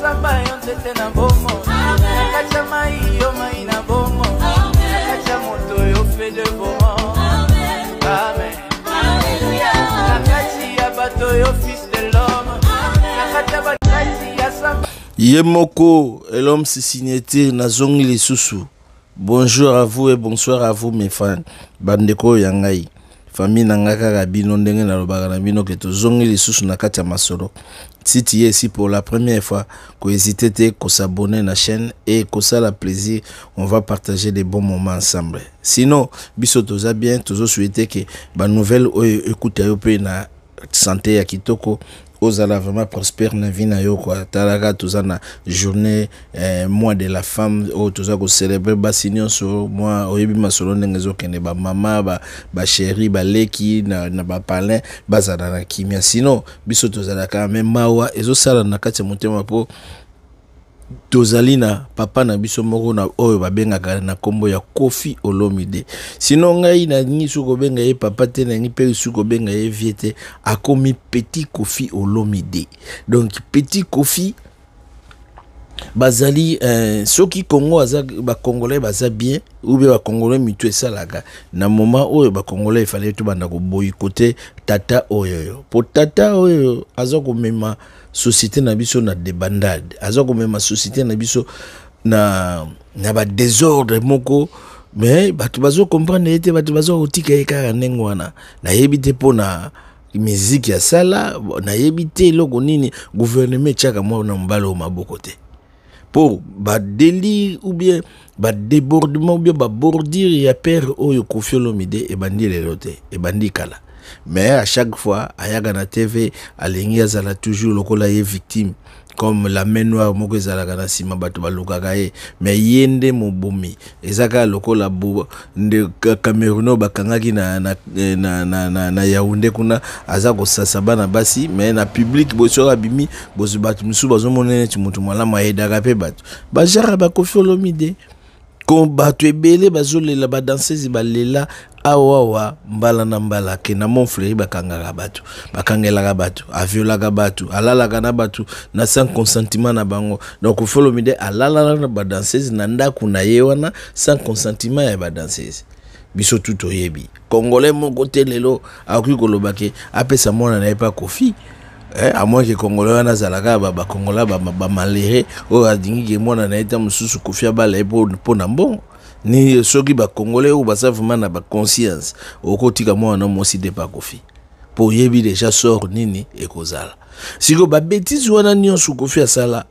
samba yo nzete na bomo na kati ya mai yo mai na bomo na kati ya moto yo fe de bomo amen na kati ya bato yo fils de l'homme na kati ya bakati ya samba. Ye moko elom signature nazongi lisusu. Bonjour à vous et bonsoir à vous mes fans. Bandeko ya ngai. Famille na ngai kaka bino ndenge nalobaka na bino ke tozongi lisusu na kati ya masolo. Si tu es ici pour la première fois, ko hésiter te ko s'abonner na chaîne et kosala plaisir, on va partager des bons moments ensemble. Sinon, biso toza bien, tozo souhaiter que ba nouvelle oyo ekuta yo pe na santé ya kitoko, ozala vraiment prospère na vie na yo quoi. Talaka toza na journée mois de la femme oyo toza ko célébrer basi nyonso, moi oyebi masolo ndenge ezokende, ba mama, ba chérie, ba leki na ba palin bazala na kimia. Sinon biso tozalaka même mawa ezosala na kati ya motema po tozali na papa na biso moko na oyo babengaka na kombo ya Koffi Olomide. Sinon ngai nalingi soki kobenga ye papa te, nalingi mpe soki kobenga ye vie te, akomi petit Koffi Olomide. Donc petit Koffi bazali soki Congo aza, ba Congolais baza bien ou bien ba Congolais mitu esalaka na moment oyo ba Congolais fallait tobanda ko boycotter tata oyo po tata oyo aza komema société na biso na débandade, aza komema société na biso na ba désordre moko, mais bato bazo comprendre ye te, bato bazo kotika ye kaka ndenge wana. Nayebi te mpona musique ya sala, nayebi te eloko nini gouvernement etiaka mwana mobali oyo maboko te po ba délire ou bien ba débordement ou bien ba bordure ya père oyo Koffi Olomide ebandi lelo te, ebandi kala. Mais à chaque fois ayaka na TV alingi azala toujours lokola ye victime, comme la main noire moko ezalaka na nsima bato balukaka ye, mais ye nde mobomi. Eza kaka lokola bo nde Cameroun oyo bakangaki na Yaoundé kuna, aza kosasa bana basi, mais na public boye soki abimi, bozi bato mosusu bazomona neti moto malamu ayedaka mpe bato. Ba genre ba Koffi Olomide, ko bato ebele bazolela, ba danseuse balela awawa mbala na mbala ke na Montfleury bakangaka bato, bakangelaka bato, aviolaka bato, alalaka na bato na sans consentement na bango. Donc Koffi Olomide alalaka na ba danseuse na ndako na ye wana sans consentement ya ba danseuse. Biso tu toyebi Congolais moko te lelo akoki koloba ke apesa mwana na ye pa Koffi. À moins que Congolais wana azalaka ba Congolais ba malheureux oyo alingi ke mwana na ye ta mosusu Koffi abala ye po na mbongo. Ni soki ba Congolais oyo baza vraiment na ba conscience, okotika mwana na mwasi te pa Koffi. Po oyebi déjà sort nini ekozala. Siko ba bêtises wana nyonso Koffi asala,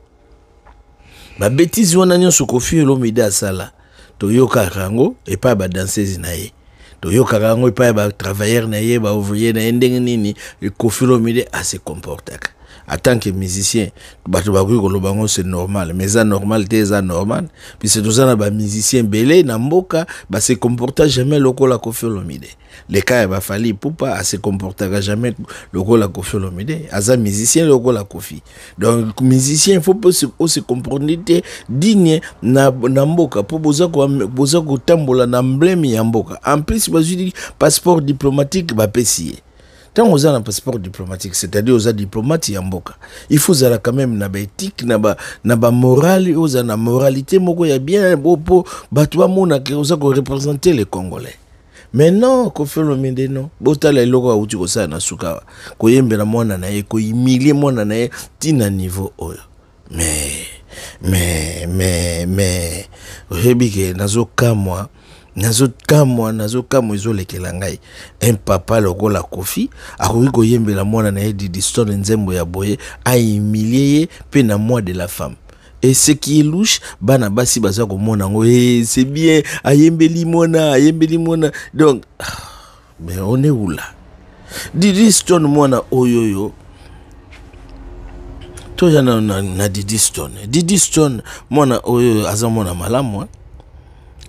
ba bêtises wana nyonso Koffi Olomide asala, toyokaka yango epai ya ba danseuse na ye, toyokaka yango epai ya ba travailleur na ye, ba ouvrier na ye, ndenge nini Koffi Olomide ase comportaka en tant que musicien. Bato bakoki koloba yango c'est normal, mais eza normal te, eza normal puisque toza na ba musicien ebele na mboka ba se comporta jamais lokola Koffi Olomide. Le cas ya ba Fally Ipupa a se comportaka jamais lokola Koffi Olomide, aza musicien lokola Koffi. Donc musicien il faut pe se comporter te digne na mboka po boza kotambola na emblème ya mboka. En plus bazwi passeport diplomatique bapesi ye. Tant oza na passeport diplomatique, c'est-à-dire oza diplomate ya mboka, il faut ozala quand même na ba éthique, na ba morale, oza na moralité moko ya bien bo po bato bamona ke oza ko représenter les Congolais. Mais non, Koffi Olomide non. Botala eloko awuti kosala na suka, koyembela mwana na ye, kohumilie mwana na ye ti na niveau oyo. Mais oyebi ke nazokamwa, nazokamwa, nazokamwa ezolekela ngai. Un papa lokola Koffi akoki koyembela mwana na ye Didi Stone nzembo ya boye, ahumilie ye pe na mois de la femme. Et ce qui est louche, bana basi baza komona yango, eh, c'est bien, ayembeli mwana, ayembeli mwana. Donc, mais on est où là? Didi Stone mwana oyoyo. Toya na Didi Stone. Didi Stone mwana oyo aza mwana malamu, hein?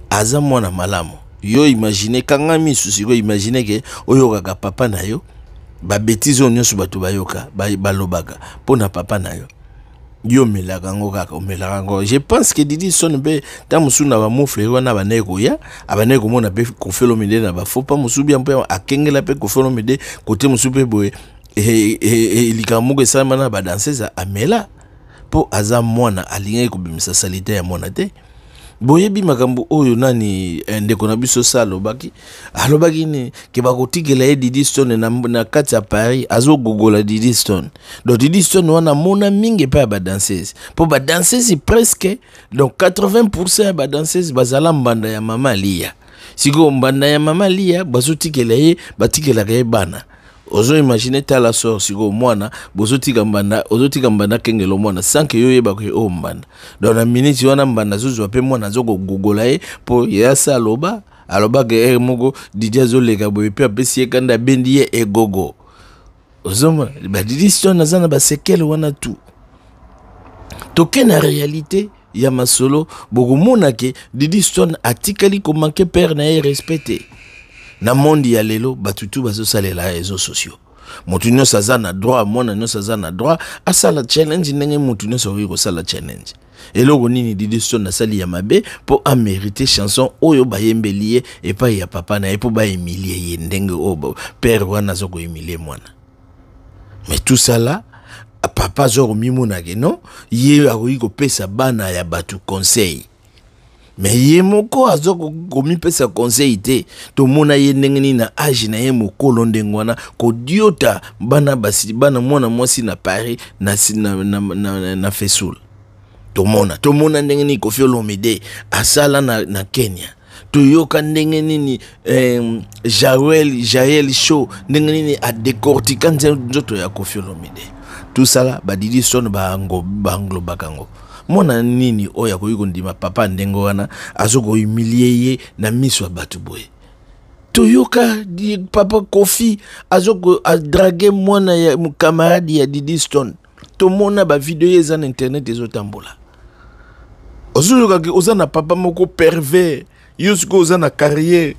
Aza mwana malamu. Yo imagine kanga misu siko imagine ke oyo kaka papa na yo, ba bêtises oyo nyonso bato bayoka, balobaka pona papa na yo. Yo omelaka yango kaka, omelaka yango. Je pense que Didi Stone mpe ntango mosusu na ba Montfleury wana abandaki koya, abandaki komona mpe Koffi Olomide na ba faux pas mosusu bien mpe akengela mpe Koffi Olomide côté mosusu mpe boye, likambo moko esalama na ba danseuse amela. mpo aza mwana, alingaki kobimisa salite ya mwana te. Boyebi makambo oyo nani ndeko na biso sa alobaki, alobaki nini ke bakotikela ye Didi Stone na kati ya Paris, azogogola Didi Stone. Donc Didi Stone wana amona mingi epai ya badanseuse, mpo badanseuse presque donc 80% ya badanseuse bazala mbanda ya mama Lia. Sikoyo mbanda ya mama Lia bazotikela ye, batikelaka ye bana. Ozo imagine, tala sor sikoyo mwana bozotika mbanda, ozotika mbanda kengelo mwana sans que yo oyeba ke oyo mbanda. Donc na minute wana mbanda azozwa mpe mwana azokogogola ye, mpo ye asa aloba, alobaka ere moko Didi azoleka boye mpe apesi ye kanda, abendi ye egogo. Ozomona badidi Stone aza na basekele wana tu. Toke na réalité ya masolo, bokomona ke Didi Stone atikali komanke père na ye respect te. Na monde ya lelo bato tu bazosalela réseaux sociaux, motu nyonso aza na droit, mwana nyonso aza na droit asala challenge ndenge motu nyonso akoki kosala challenge. Eloko nini Didi Stone asali ya mabe mpo amérite chanson oyo bayembeli ye epai ya papa na ye, mpo bahumilie ye ndenge oyo père wana aza kohumilie mwana? Mais tout ça là, papa aza komimonake non, ye akoki kopesa bana ya bato conseil, mais ye moko aza komipesa conseil te. Tomona ye ndenge nini na age na ye mokolo ndenge wana kodiota bana basi, bana mwana mwasi na Paris na Fesoul. Tomona ndenge nini Koffi Olomide asala na Kenya. Toyoka ndenge nini Jael Show ndenge nini adecortika nzoto ya Koffi Olomide. Tosala badidi Stone banglobaka yango. Mwana nini oyo akoki kondima papa ndenge wana azokohumilie ye na miso ya bato boye? Toyoka papa Koffi azokodrague mwana ya camarade ya Didi Stone. Tomona bavideo eza na internet ezotambola. Ozoyokaki oza na papa moko pervers, yo sikoyo oza na carrière.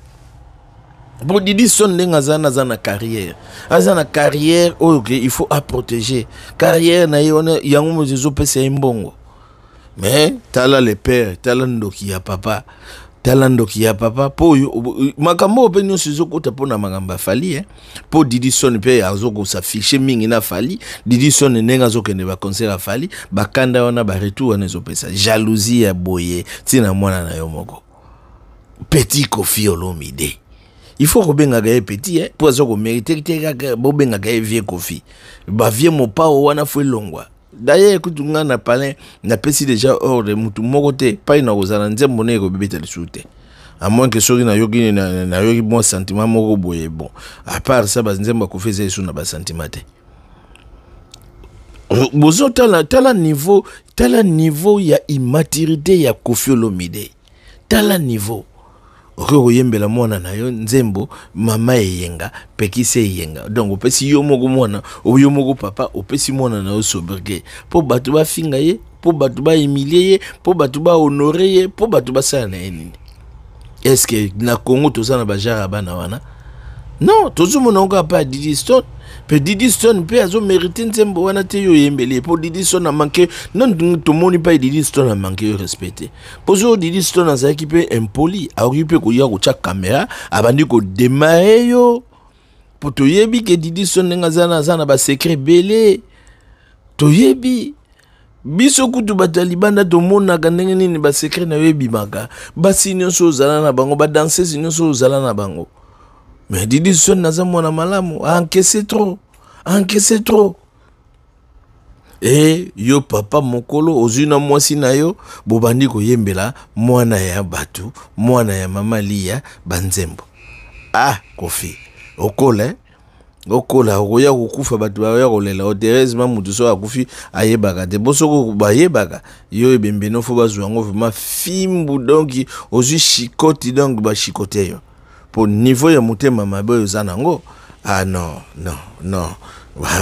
Bo Didi Stone ndenge aza na aza na carrière, aza na carrière oyo ke il faut aprotéger carrière na ye wana, yango moto ezopesa ye mbongo. Mais tala le père, tala ndoki ya papa, tala ndoki ya papa. Mpo oyo makambo oyo mpe nyonso ezokota mpona makambo ya Fally, eh? Mpo Didi Stone mpe azokosafishe mingi na Fally. Didi Stone ndenge azokende baconcert ya Fally, bakanda wana, baretour wana ezopesa jalousie ya boye ntina mwana na yo moko petit Koffi Olomide. Il faut kobengaka ye petit, eh? Mpo aza komérite te kaka bobengaka ye vieux Koffi. Bavieux Mopao wana fo elongwa. D'ailleurs kutu nga na palin napesi déjà ordre, mutu moko te pai na kozala nzembo ne ekobebeta lisusu te, à moins que soki nayoki nayoki mwa sentiment moko boye. Bon, à part ça, banzembo akofi eza lisusu na basentiment te. Bozotala, tala niveau, tala niveau ya immaturité ya Koffi Olomide. Tala niveau okoki koyembela mwana na yo nzembo mama eyenga pekisi eyenga. Donc opesi yo moko mwana, yo moko papa opesi mwana na yo sobriquet mpo bato bafinga ye, mpo bato bahumilie ye, mpo bato bahonore ye, mpo bato basala na ye nini? Est-ce na Congo toza na bajare ya bana wana? Non, tozomona ngo kaka mpe ya Didi Stone. Mpe Didi Stone mpe azomérite nzembo wana te yo oyembeli ye, mpo Didi Stone amanke non, tomoni mpe Didi Stone amanke yo respect te. Mpo soki Didi Stone azalaki mpe impoli, akoki mpe koya kotya kamera, abandi kodemare yo, mpo toyebi ke Didi Stone ndenge aza na basecret ebele. Toyebi biso kutu bato ya libanda tomonaka ndenge nini basecret na yo ebimaka, basi nyonso ozala na bango, badanseuse nyonso ozala na bango. Mais Didi Stone aza mwana malamu, aencaisse trop, aencaisse trop. E yo papa mokolo ozwi na mwasi na yo, bobandi koyembela mwana ya bato, mwana ya mama Lia banzembo. Ah Koffi, okola, eh? Okola, okoya kokufa, bato bakoya kolela o. Heureusement motu soki akufi ayebaka te, bo soki bayebaka yo ebembe no fo bazwa yango vraiment fimbu. Donc ozwi shikoti, donc bashikote yo po niveau ya motema mabe oyo oza nango. Ah non, non, non,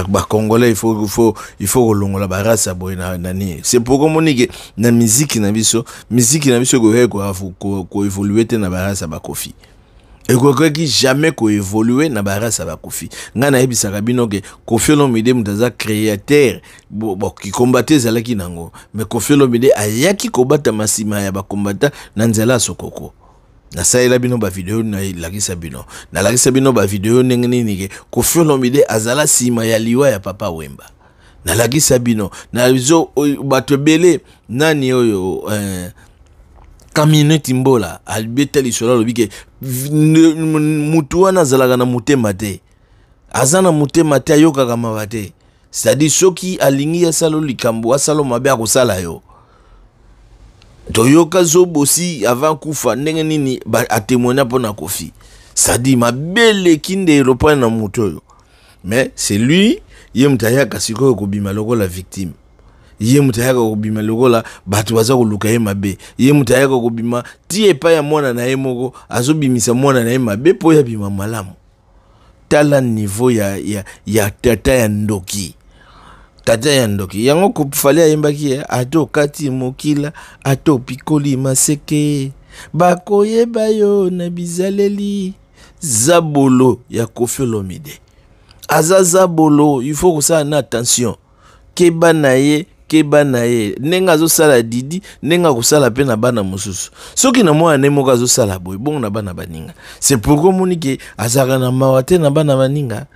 bacongolais il faut kolongola barace ya boye na nini. C'est pourquoi omoni ke na miziki na biso, miziki na biso ekoki koévolue te na barace ya bakofi, ekokaki jamais koévolue na barace ya bakofi. Ngai nayebisaka bino ke Koffi Olomide moto aza créateur. Bon, kikombate ezalaki nango, mais Koffi Olomide ayaki kobatama nsima ya bakombata na nzela ya Sokoko. Nasalela bino bavideo, nalakisa bino, nalakisa bino bavideo ndenge nini ke Koffi Olomide azala nsima ya liwa ya Papa Wemba. Nalakisa bino nazo bato ebele nani oyo camionnette mbola abeta lisolo, alobi ke mutu wana azalaka na motema te, aza na motema te, ayokaka mawa te. C'est-à-dire soki alingi asala likambo, asala mabe, akosala yo. Toyoka Zobosi avant kufa ndenge nini atémoigna mpo na Kofi. C'est-à-dire mabe eleki nde eropane na moto oyo. Mais c'est lui, ye moto ayaka sikoyo kobima lokola victime, ye moto ayaka kobima lokola bato baza koluka ye mabe, ye moto ayaka kobima ti epai ya mwana na ye moko, azobimisa mwana na ye mabe mpo oyo abima malamu. Tala niveau ya tata ya ndoki, tata ya ndoki. Yango Fally ayembaki ye: ata okati mokila, ata opikoli maseke, bakoyeba yo na bizaleli. Zabolo ya Kofi Olomide aza zabolo. Il faut kosala na attention, keba na ye, keba na ye. Ndenge azosala Didi, ndenge akosala mpe na bana mosusu. Soki na mwana ne moko azosala boye, bongo na bana baninga? C'est pourquoi omoni ke azalaka na mawa te na bana baninga.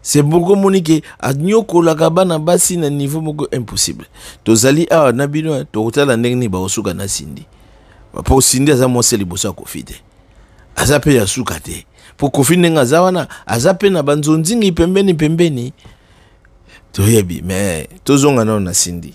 C'est pourquoi omoni ke anyokolaka bana basi na niveau moko impossible. Tozali awa na bino, tokotala ndenge nini bakosuka na Cindy, mpo Cindy aza mwasi liboso ya Kofi te, aza mpe ya suka te, mpo Kofi ndenge aza wana, aza mpe na banzonzingi pembeni pembeni, toyebi. Mais tozonga nano na Cindy.